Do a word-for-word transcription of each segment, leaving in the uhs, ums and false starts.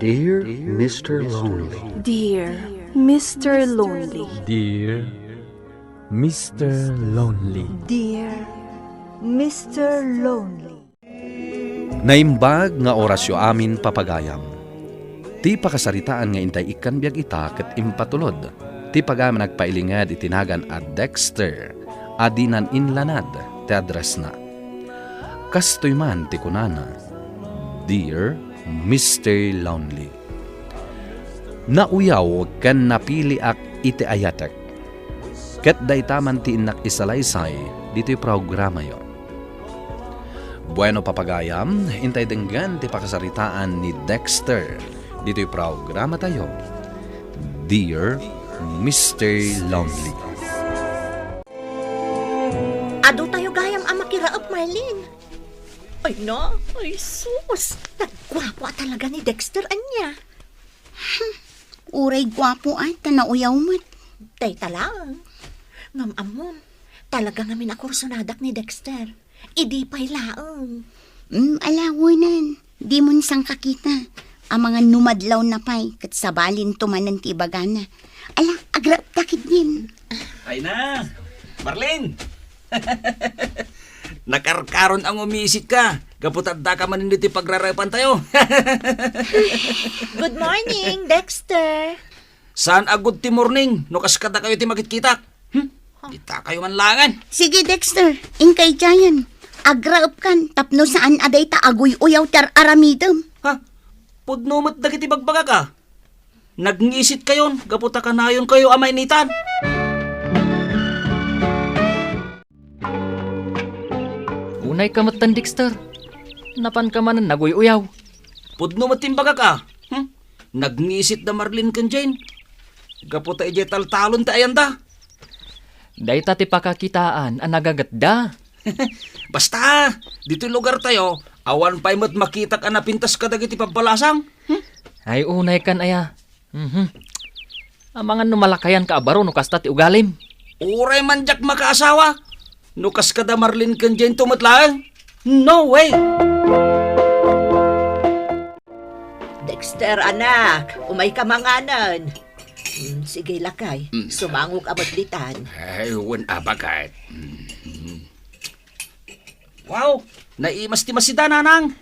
Dear Mister Lonely. Dear Mister Lonely. Dear Mister Lonely. Dear Mister Lonely. Naimbag nga orasyo amin, papagayam. Ti pakasaritaan nga intay ikkan biag ita ket impatulod ti pagayam a nagpailinged iti nagan a Dexter a dinan inlanad ti addressna. Kastoy man ti kunana, "Dear Mister Lonely, nauyaw ken napiliak iti ayatek." Ket dayta man ti innak isalaysay ditoy programayo. Bueno, papagayam, intay denggen ti pakasaritaan ni Dexter ditoy programatayo, Dear Mister Lonely. Adu tayo gayam a makiraep, Marlene. Ay na, ay sus, nagguapo a talaga ni Dexter ania. Uray guapo a, ta nauyaw met. Dayta laeng. Ngem ammom, talaga ngamin a kursonadak ni Dexter. Idi pay laeng. Mm, ala, wen, dimon sangkakita. Amangan no madlawna pay, ket sabalinto manen ti ibagana. Ala, agraepta ketdin. Ay na, Marlene! Nakarkaron a ngumisitka, gapu ta addaka manen ditoy pagraraepantayo. Good morning, Dexter. Saan a good morning, no kas kadakayo ti makitkitak? Hmm? Itakayo man laengen. Sige, Dexter, inkay idiayen. Agraepkan tapno saan a dayta aguy-uyaw ti ar-aramidem. Ha? Pudno met dagiti bagbagak a. Nagngisitkayon gapu ta kanayonkayo a mainitan. Unayka metten, Dexter. Napanka manen naguy-uyaw. Pudno met ti imbagak a. Hmm? Nagngisit da Marlene ken Jane. Gapu ta idiay taltalon ti ayanda. Dayta ti pakakitaan a nagagetda. Basta, ditoy lugartayo, awan pay met makitak a napintas kadagiti pabbalasang. Hmm? Ay, unaykan aya. Mhm. Amangan no malakayanka a baro no kasta ti ugalim. Uray man diak makaasawa. No kas kada Marlene ken Jane to met laeng. No way! Dexter, anak, umayka manganen. Mm, sige, lakay. Mm. Sumangok a met ditan. Ay, wen a, baket. Mm. Wow! Naimas ti masida, nanang!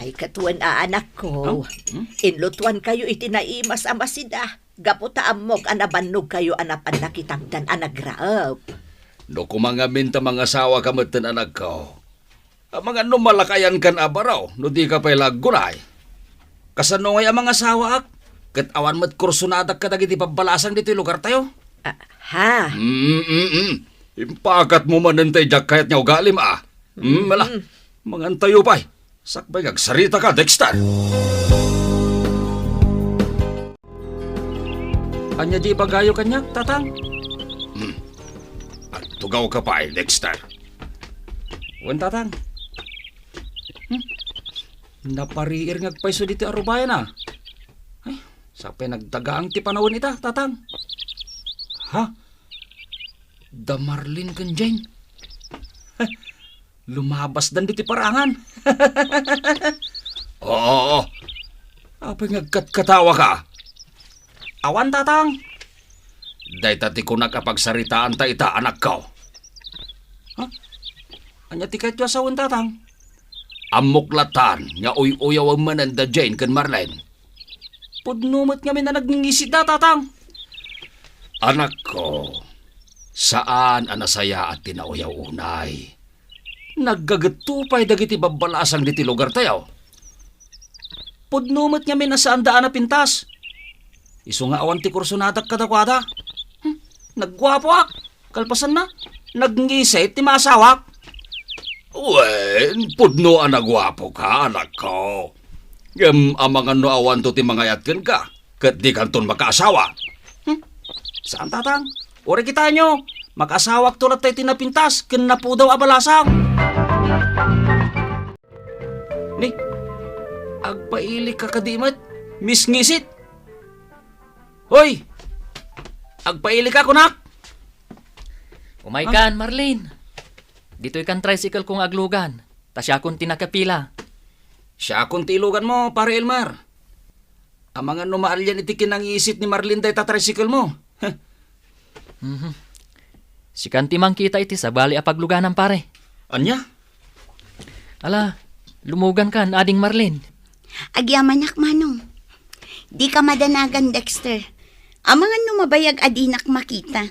Ay, ket wen a, anakko. Huh? Hmm? Inlutuankayo iti naimas a masida. Gapu ta ammok a nabannogkayo a napan nakitakdan a nagraep. No koma ngamin ta mangasawaka metten, anakko, amangan no malakayankan a baro no dika pay la aggunay. Kasano ngay a mangasawaak ket awan met kursonadak kadagiti pabbalasang ditoy lugartayo? Ah, ha? Mm, mm, mm. Impakatmo manen tay diak kayat nga ugalim a. Mm, ala. Mm. Mangantayo pay. Sakbay nga agsaritaka, Dexter. Ania di ibagayo kaniak, Tatang? Hmm. Agtugawka pay, Dexter. Wen, Tatang. Hmm. Napariir nga agpayso ditoy arubayan a. Ay, sapay nagdagaang ti panawen ita, Tatang. Ha? Da Marlene ken Jane? Lumabasdan ditoy parangan. Oo, oo. Apay nga agkatkatawaka? Awan, Tatang. Dayta ti kunak a pagsaritaanta ita, anakko. Ha? Ania ti kayatyo a sawen, Tatang? Ammok latan nga uy-uyawem manen da Jane ken Marlene. Pudno met ngamin a nagngisitda, Tatang. Anakko, saan a nasayaat ti nauyaw unay. Naggagetto pay dagiti babbalasang ditoy lugartayo. Pudno met ngamin a saanda a napintas. Isu nga awan ti kursonadak kadakuada. Hmm, nagguapoak. Kalpasanna, nagngisit ti maasawak. Wen, pudno a naguapoka, anakko. Ngem amangan no awanto ti mangayat kenka, ket dikanton makaasawa. Hmm? Saan, Tatang? Uray kitaenyo, makaasawakto latta iti napintas ken napudaw a balasang. Ni, agpailikka kadi met, misngisit. Hoy! Agpailikka, kunak! Umaykan, Marlene. Ditoykan tricycle ko nga aglugan, ta siakon ti nakapila. Siakon ti iluganmo, Pare Elmer. Amangan no maalian iti kinangisit ni Marlene dayta tricycle mo. Heh. Mhm. Sikan ti mangkita iti sabali a pagluganam, pare. Ania? Ala, lumugankan, Ading Marlene. Agyamanak, Manong. Dika madanagan, Dexter. Amangan no mabayag a dinak makita.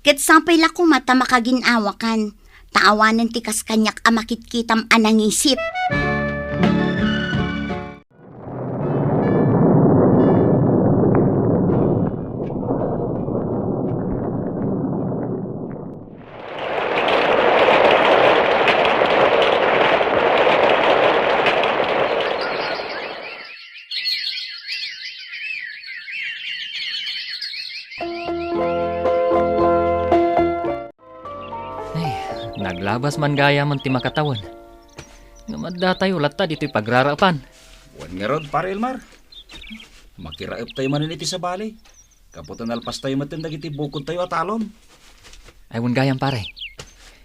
Ket sapay la koma ta makagin-awakan. Ta awanen ti kas kaniak a makitkitam a nangisit. Ay, naglabas man gayam ti makatawen. Ngem addatayo latta ditoy pagraraepan. Wen ngarud, Pare Elmer. Makiraeptayo manen iti sabali. Gapu ta nalpastayo metten dagiti bukodtayo a talon. Ay, wen gayam, pare.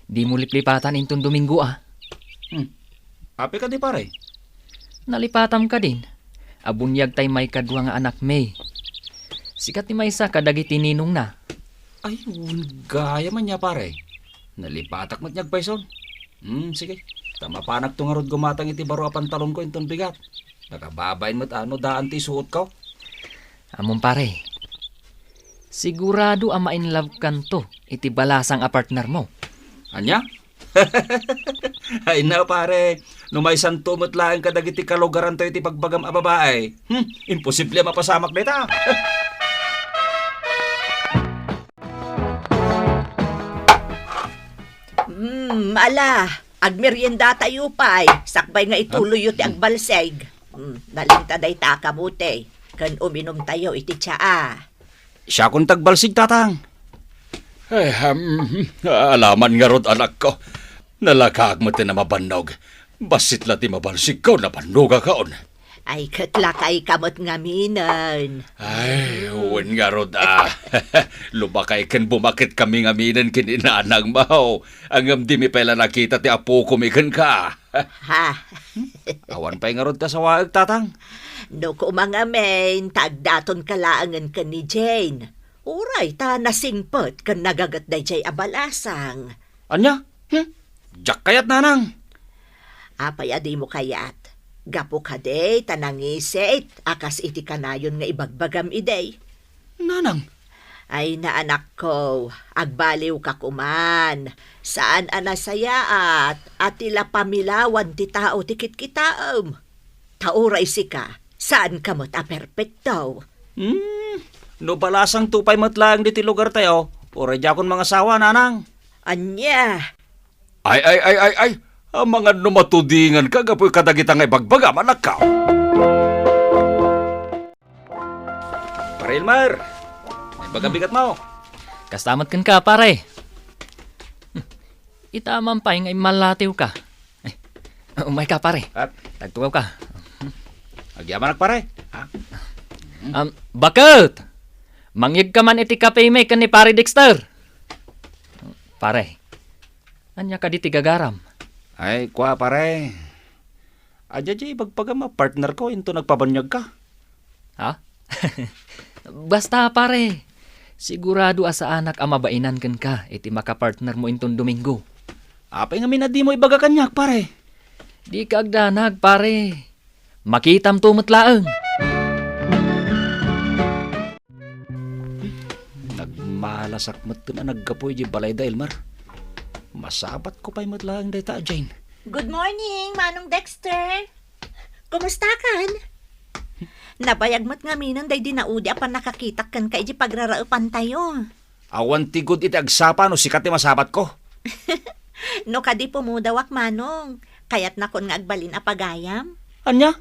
Dimo liplipatan inton Domingo, a. Hmm. Apay kadi, pare? Nalipatam kadin a buniag tay maikadua nga anakmi. Sika ti maysa kadagiti ninongna. Ay, wen gayam ania, pare. Nalipatak met ni agpayson. Hmm, sige. Ta mapanakto ngarud gumatang iti baro a pantalonko inton bigat. Nakababain met a no daan ti isuotko. Ammom, pare, sigurado a ma-inlove kanto iti balasang a partnermo. Ania? Ay na, pare, no maysanto met laeng kadagiti kalugarantayo iti bagbagam a babae. Hmm, imposible a mapasamak dayta. Hmm, ala, agmeriendatayo pay, sakbay nga ituloyyo ti agbalsig. Hmm, nalingta dayta a kamote, ken uminumtayo iti tsaa. Siakon ti agbalsig, Tatang. Ay, um, alaman ngarud, anakko. Nalakaak met ti mabannog. Bassit la ti mabalsigko, nabannogakon. Ay, ket lakayka met ngaminen. Ay, wen ngarud, a. Lumakay ken bumaket kami ngaminen ken ni nanangmo. Ngem dimi pay la nakita ti apokomi kenka. Ha? Awan pay ngarud ti asawaek, Tatang? No koma ngamin, ta agdatonka laengen ken ni Jane. Uray ta nasingpet ken nagaget daydiay a balasang. Ania? Hmm? Diak kayat, nanang. Apay a dimo kayat? Gapu kadi ta nangisit a kas iti kanayon nga ibagbagam idi. Nanang. Ay, naanakko, agbaliwka koman. Saan a nasayaat a ti la pamilawan ti tao ti kitkitaem. Ta uray sika, saanka met a perpekto. Hmm, no balasangto pay met laeng ditoy lugartayo, uray diakon mangasawa, nanang. Ania? Ay, ay, ay, ay, ay! Amangan no matudinganka gapu kadagita nga ibagbagam, anakko. Pare Elmer, imbagam bigatmo. Kasta met kenka, pare. Ita man pay nga immallatiwka. Ay, umayka, pare. At? Tagtugawka. Agyamanak, pare. Ha? Um, baket! Mangyegka man iti kapemi ken ni Pare Dexter. Pare, ania kadi ti gagaram? Ay, kua, pare. Adda diay ibagbagam a partnerko inton agpabaniagka. Ha? Basta, pare, sigurado a saanak a mabainan kenka iti makapartnermo inton Domingo. Apay ngamin a dimo ibaga kaniak, pare? Dika agdanag, pare. Makitamto met laeng. Nagmalasak metten a naggapu idiay balayda, Elmer. Masabatko pay met laeng dayta a Jane. Good morning, Manong Dexter. Kumustakan? Nabayag met ngaminen daydi naudi a pannakakitak kenka idiay pagraraepantayo. Awan ti gud iti agsapa no sika ti masabatko. No kadi pumudawak, Manong, kayatnakon nga agbalin a pagayam? Ania?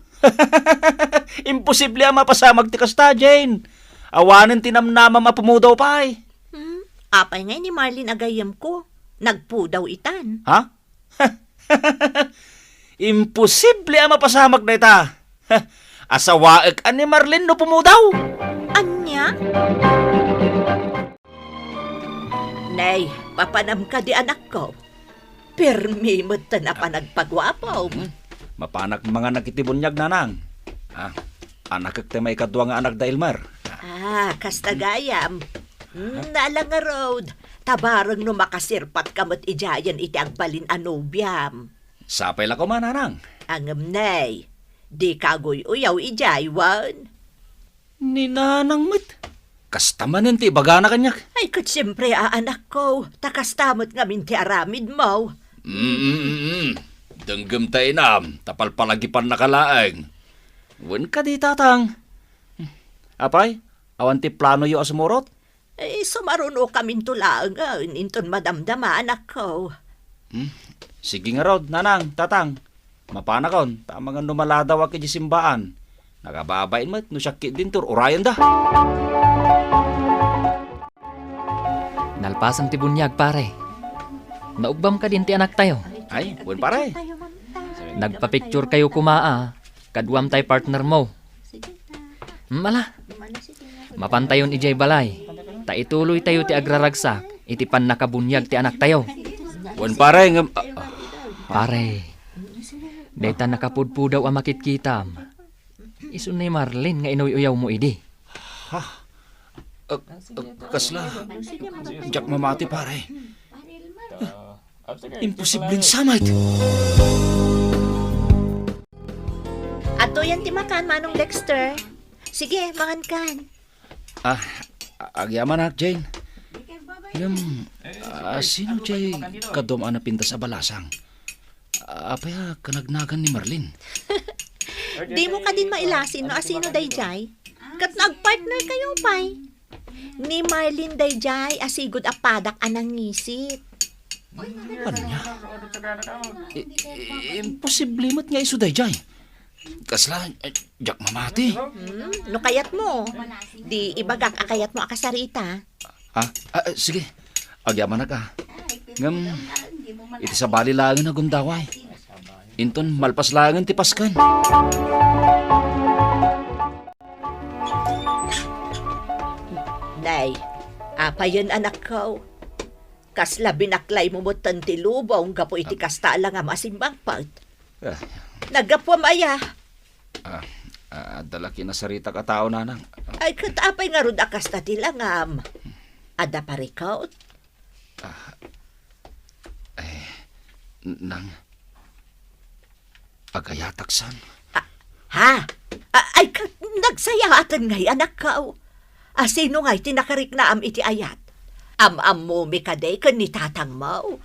Imposible a mapasamak ti kasta, Jane. Awanen ti namnamam a pumudaw pay. Hmm? Apay ngay ni Marlene a gayyemko? Nagpudaw itan. Ha? Imposible a mapasamak dayta. Asawaek a ni Marlene no pumudaw. Ania? Nay, papanam kadi, anakko? Permi metten a panagpaguapom. Hmm. Mapanak manganak iti buniag, nanang. Ah. Anakek ti maikadua nga anak da Elmer. Ah, kasta gayam. Hmm, nala ngarud. Tabareng no makasirpatka met idiayen iti agbalin a nobiam. Sapay la koma, nanang. Ngem nay, dika aguy-uyaw idiay wen? Ni nanang met. Kasta manen ti ibagana kaniak. Ay, ket siempre, a anakko, ta kasta met ngamin ti aramidmo. Mm, mm, mm. Denggem ta inam, ta palpalagipannaka laeng. Wen kadi, tatang? Apay, awan ti planoyo a sumurot? Eh, sumarunokaminto laengen inton madamdama, anakko. Hmm? Sige ngarud, nanang, tatang. Mapanakon, ta amangan no maladawak idiay simbaan. Nakababain met no siak ketdin ti ur-urayenda. Nalpasen ti buniag, pare. Naugbam kadin ti anaktayo? Ay, wen, pare. Nagpa-picture kayo koma, a. Kaduam tay partnermo. Hmm, ala. Mapantayon idiay balay. Ta ituloytayo ti agraragsak iti pannakabuniag ti anaktayo. Wen, pare, ngem, ah, ah. Pare, dayta nakapudpudaw a makitkitam. Isu ni Marlene nga inuy-uyawmo idi. Ha? Ah, ah, kasla? Diak mamati, pare. Imposible sa met. Adtoyen ti makan, Manong Dexter. Sige, mangankan. Ah, agyamanak, Jane. Ngem, ah, sino jay kaduam a napintas a balasang? Apay a kanagnagan ni Marlene? Dimo kadin mailasin no asino dayjay? Ket nagpartner kayo pay. Ni Marlene dayjay a sigud a padak a nangisit. Ania? I-, i-, imposible met nga isu dayjay. Kasla, eh, diak mamati. Hmm, no kayatmo, di ibagak a kayatmo a kasarita. Ah, ah, ah, sige. Agyamanak, a. Ngem, iti sabali laengen a gundaway. Inton malpas laengen ti Pasken. Nay, apayen, anakko? Kasla binaklaymo metten ti lubong gapu iti kasta a langam a simmangpet. Ah. Naggapuam aya? Ah, ah, adda la kinasaritak a tao, nanang. Ay, ket apay ngarud a kasta ti langam? Adda parikut? Ah, eh, n-, nang, agayatak san. Ah, ha? Ah, ay, ket nagsayaaten ngay, anakko. A, sino ngay ti nakariknaam iti ayat? Am-ammomi kadi ken ni tatangmo?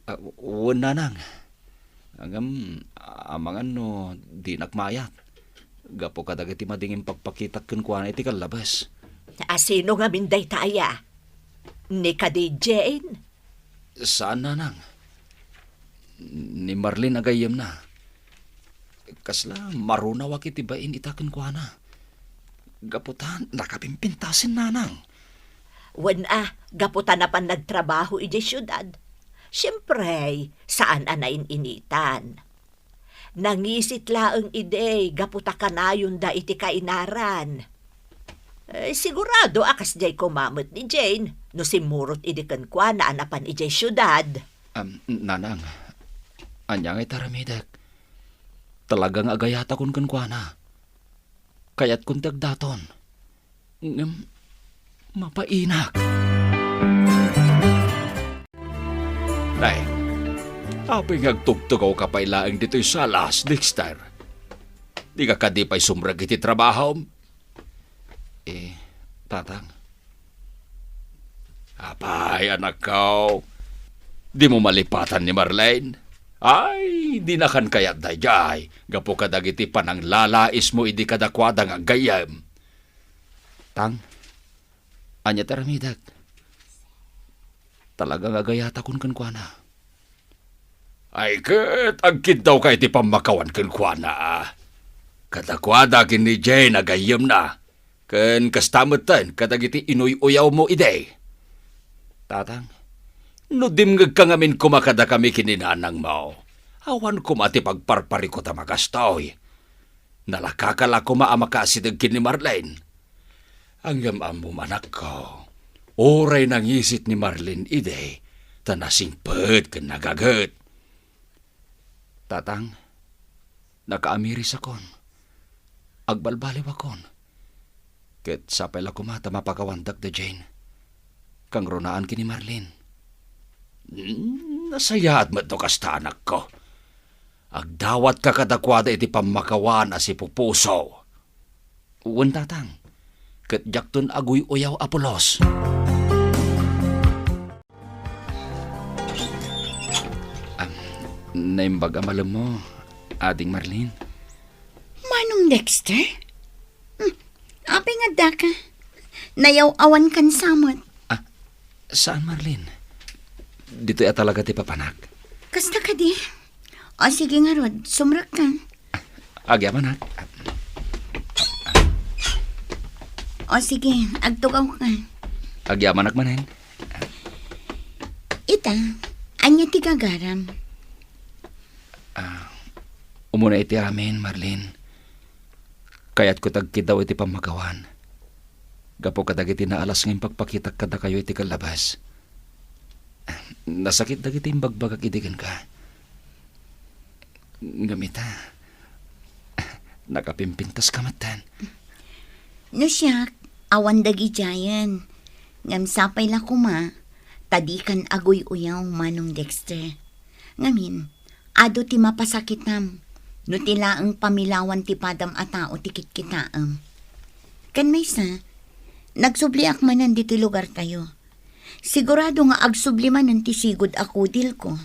Ah, w-, wen, nanang. Ngem, amangan no dinak maayat. Gapu kadagiti madi nga impakpakitak kenkuana iti kallabes. A, sino ngamin dayta aya? Ni kadi Jane? Saan, nanang. Ni Marlene a gayyemna. Kasla marunawak iti bain ita kenkuana. Gapu ta nakapimpintasen, nanang. Wen a, gapu ta napan nagtrabaho idiay siudad. Siempre, saan a nain-initan. Nangisit laeng idi gapu ta kanayonda iti kainaran. Eh, sigurado a kasdiay koma met ni Jane no simmurot idi kenkuana a napan idiay siudad. Am, nanang, ania ngay ti aramidek? Talaga nga agayatakon kenkuana. Kayatkon ti agdaton. Ngem, mapainak. Nay, apay nga agtugtugawka pay laeng ditoy salas, Dexter? Dika kadi pay sumrek iti trabahom? Eh, tatang. Apay, anakko, dimo malipatan ni Marlene? Ay, dinakan kayat daydiay, gapu kadagiti pananglalaismo idi kadakuada nga aggayyem. Tang, ania ti aramidek? Talaga nga agayatakon kenkuana. Ay ket agkiddawka iti pammakawan kenkuana, a. Kadakuada ken ni Jane a gayyemna, ken kasta metten kadagiti inuy-uyawmo idi. Tatang, no dimngegka ngamin koma kadakami ken ni nanangmo, awan koma ti pagparparikut a makastoy. Nalakaka la koma a makaasideg ken ni Marlene. Ngem ammom, anakko, uray nangisit ni Marlene idi, ta nasingpet ken nagaget. Tatang, nakaamirisakon. Agbalbaliwakon. Ket sapay la koma ta mapakawandak da Jane. Kangrunaan ken ni Marlene. Hmm, nasayaat met no kasta, anakko. Agdawatka kadakuada iti pammakawan a sipupuso. Wen, tatang, ket diakton aguy-uyaw a pulos. Ah, naimbag a malemmo, Ading Marlene. Manong Dexter? Hmm, apay nga addaka? Nayaw-awankan sa met. Ah, saan, Marlene? Ditoy a talaga ti papanak. Kasta kadi? O sige ngarud, sumrekka. Agyamanak. O sige, agtugawka. Agyamanak manen. Ita, ania ti gagaram? Ah, umuna iti amin, Marlene. Kayatko ti agkiddaw iti pammakawan. Gapu kadagiti naalas nga impakpakitak kadakayo iti kallabas. Nasakit dagiti imbagbagak idi kenka. Ngem ita, nakapimpintaska metten. No siak, awan dagidiayen. Ngem sapay la koma, ta dikan aguy-uyaw, Manong Dexter. Ngamin, adu ti mapasakitam, no ti laeng pamilawan ti padam a tao ti kitkitaem. Ken maysa, nagsubliak manen ditoy lugartayo. Sigurado nga agsubli manen ti sigud a kudilko.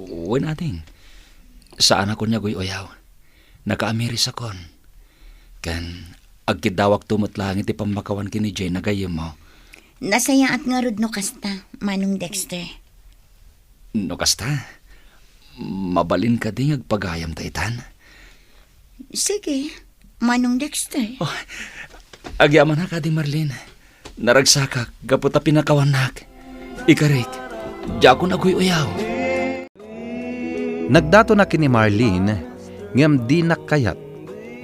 Wen, ading. Saanakon nga aguy-uyaw. Nakaamirisakon. Ken agkiddawakto met laeng iti pammakawan ken ni Jane a gayyemmo. Nasayaat ngarud no kasta, Manong Dexter. No kasta, mabalin kadi nga agpagayamta itan? Sige, Manong Dexter. Oh, agyamanak, Ading Marlene. Naragsakak gapu ta pinakawannak. Ikarik, diakon aguy-uyaw. Nagdaton a ken ni Marlene, ngem dinak kayat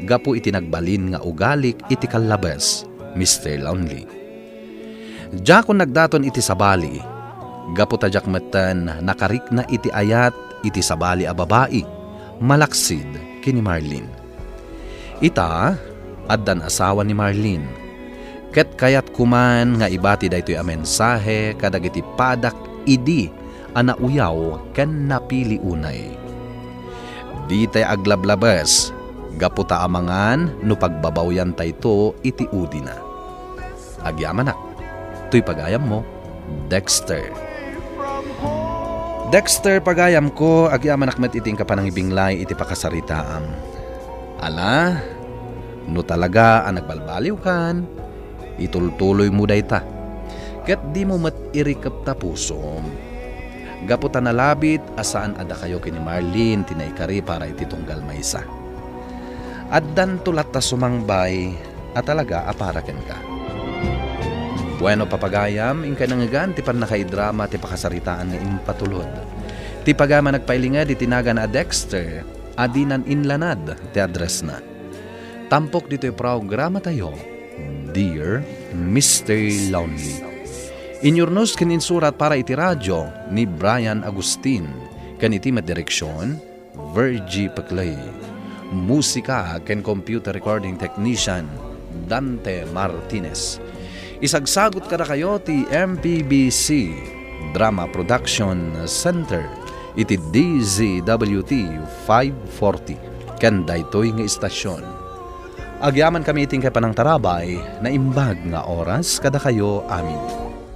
gapu iti nagbalin nga ugalik iti kallabes, Mister Lonely. Diakon nagdaton iti sabali, gapu ta diak metten nakarikna iti ayat iti sabali a babai, malaksid ken ni Marlene. Ita, addan asawa ni Marlene, ket kayatko man nga ibati daytoy a mensahe kadagiti padak idi a nauyaw ken napili unay. Ditay aglablabes, gapu ta amangan no pagbabawyantayto iti udina. Agyamanak, toy pagayammo, Dexter. Dexter, pagayamko, agyamanak met iti inka panangibinglay iti pakasaritaam. Ala, no talaga a nagbalbaliwkan, itultuloymo dayta, ket dimo met irikep ta pusom. Gapu ta nalabit a saan a dakayo ken ni Marlene ti naikari para iti tunggal maysa. Addanto latta sumangbay a talaga a para kenka. Bueno, papagayam, inkay nangngegan ti pannakaidrama ti pakasaritaan nga impatulod. Ti pagayam a nagpailinged iti nagan a Dexter, a dinan inlanad ti addressna. Tampok ditoy programatayo, Dear Mister Lonely. Inyurnos ken insurat para iti radio ni Brian Agustin, ken iti met direksion, Virgie Peclay. Musika ken computer recording technician, Dante Martinez. Isagsagut kadakayo ti M P B C Drama Production Center iti D Z W T five forty ken daytoy nga istasyon. Agyamankami iti inkay panangtarabay, naimbag nga oras kadakayo amin.